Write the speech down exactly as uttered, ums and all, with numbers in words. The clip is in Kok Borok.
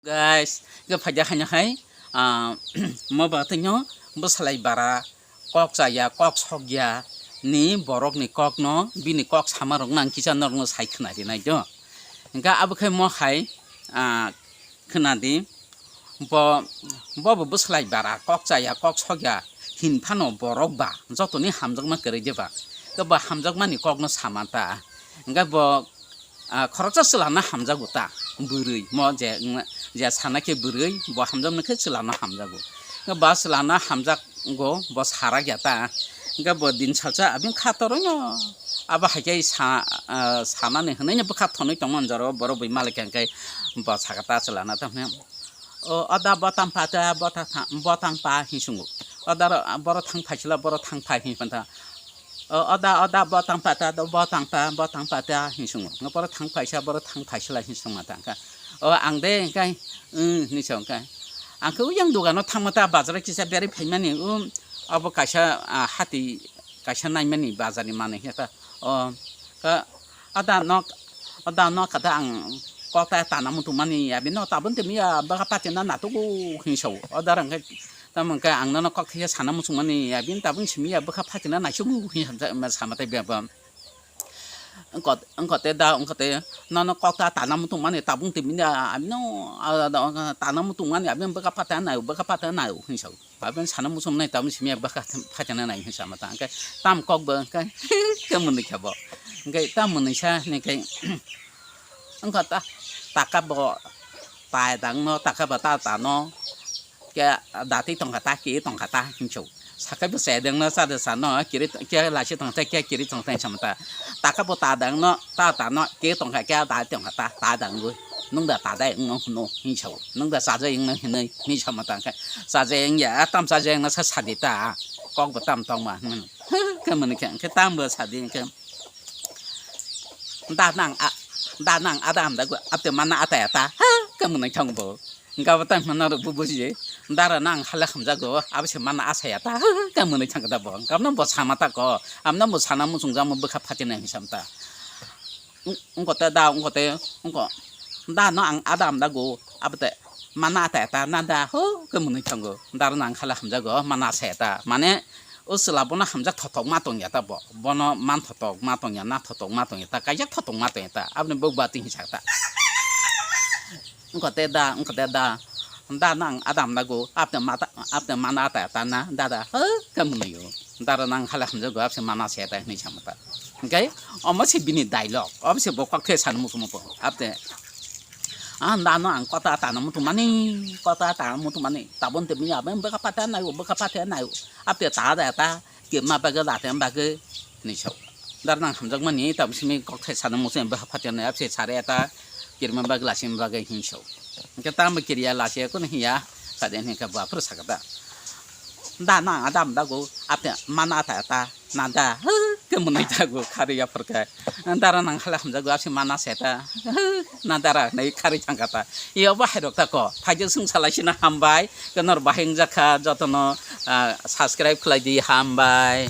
Guys, hwnkhe phaikha haino hai, ah, mo ba tino bwsalai bara kok chaya, kok sokya ni borok ni kok no, bini kok sama rok no ang kisa norok no sai khwna rinai do. Hwnkhe abo khe mo hai, ah, khwna di, bo, bo bo bwsalai bara kok chaya, kok sokya hin phano borok ba joto ni hamjakma kwrwi de ba. Hwnkhe bo hamjakma ni kok no sama ta. Hwnkhe bo, ah, khoroksa chwla no hamjago ta, bwrwi mo je, je sana khe bwrwi, bo hamjakma khe chwla no hamjago. Hwnkhe ba chwla no hamjago, bo sarak ya ta. Hwnkhe bo din salsa abini kha toroi no. Abo hai khe sa, ah, sanani hwnwi no bwkha thonwi tongmani jora o borok bai malik hwnkhe bo sakha ta chwla no ta hwnwi. O, o da bo tang pa ta, bo ta tha-, bo tang pa hin sungo. O da ro, boro thang phai sila, boro thang phai hin phan ta. O, o da, o da bo tang pa ta, do bo tang pa, bo tang pa ta hin sungo. Ngo boro thang phai sa, boro thang phai sila hin sung ma ta ka. O, ang de kai, um, ni song kai. Ang khe uyang dogano thang ma ta, bazar kisa beri phai mani, um, abo kaisa, ah, hati kaisa nai mani bazar ni mani ya ta. O, ka, o da nok, o da nok kata ang kok ta tana mutung mani, abini no tabun temi ya baka pati na natugo hin sao. O da rang kai, Tamo hwnkhe ang nono kok khe sana muchungmani, abini tabung simi ya bwkha phatina naisuk hinwi hamsa-, sama tei bebam. Wngkot-, wngkot te da, wngkot te nono kok ta tana muchungmani tabung twi mini, abino, ah, ah, ah, tana muchungmani, abini bwkha phatina naio, bwkha phatina naio hinwi sao. Abini sana muchungmani tabung simi ya bwkha phatina nai hinwi sama ta. Hwnkhe tam kok bo hwnkhe khe mwnwi khe bo. Hwnkhe tam mwnwi sa hwnwi khe wngkha ta, taka bo tai dangno, taka bo ta tano. Khe dati tongkha ta, ke tongkha ta hinso. Sakai bo chedengno chade sano, kiri, khe lachi tongkha ta, khe kiri tongkha ta hinsa mata. Taka bo ta dangno, ta tano, ke tongkha, khe dati tongkha ta, ta dangwi. Nung da ta dai wngno hwno hinso. Nung da chajai wngno hinwi hinsa mata khe. Chajai wngya, tam chajai wngno sa sadi ta. Kok bo tam tongma hwnwi. Khe mwnwi khe, khe tam bo sadi khe. Da nang a, da nang ada amda gu, apte mana ataya ta. Khe mwnwi thang bo. Hwnkhe abo tang hwnna rok bo buji. Dara nang hala hamjago, abo se mana asaya ta. Hwnkhe mwnwi thang da bo. Hwnkhe abo no bo sama ta ko. Abo no bo sana muchung jamo bwkha phatina hinwi sam ta. Wng-, wngko te da, wngko te, wngko. Da no ang ada amda go, abo te mana ataya ta, na da, hwnkhe mwnwi thango. Dara nang hala hamjago, mana asaya ta. Mane, o chwla bono hamjak thothok ma tongya ta bo. Bono man thothok ma tongya, na thothok ma tongya ta, kaijak thothok ma tongya ta. Aboni bok bati hinsa ta. Wngkha te da, wngkha te da. Da nang adam nago, apte mata, apte mana ta ta na, da da. Hwkhe mwnwi o. Dara nang hala hamjago, apse mana se ta hinwi sama ta. Hwnkhe omo se bini dialogue, omo se bo kok the sani muchung muchung. Apte, ah, da no ang kota ta no muchung mani, kota ta no muchung mani. Tabon te bini aben bwkha pate nai o, bwkha pate nai o. Apte ta da ta, ke ma bagwi da te bagwi hinwi sao. Dar nang hamjakmani, tamo simi kokthai sana muchung bwkha phatia nai apse sare ta kirima bagwi lasima bagwi hinwi sao. Hwnkhe tamo kiriya lasiya kono hiya, sade hwnkhe bo aphuru sakha ta. Da nang adam dago, apte mana ta ta, na da, hwkhe mwnwi dago, khari yaphur khe. Dara nang hala hamjago, apse mana se ta, na dara, nai khari thangkha ta. Iyo bo hairok ta ko, phaijak sung salai sina hambai, kenor bahai wngjakha, jotono, ah, subscribe khlai di, hambai.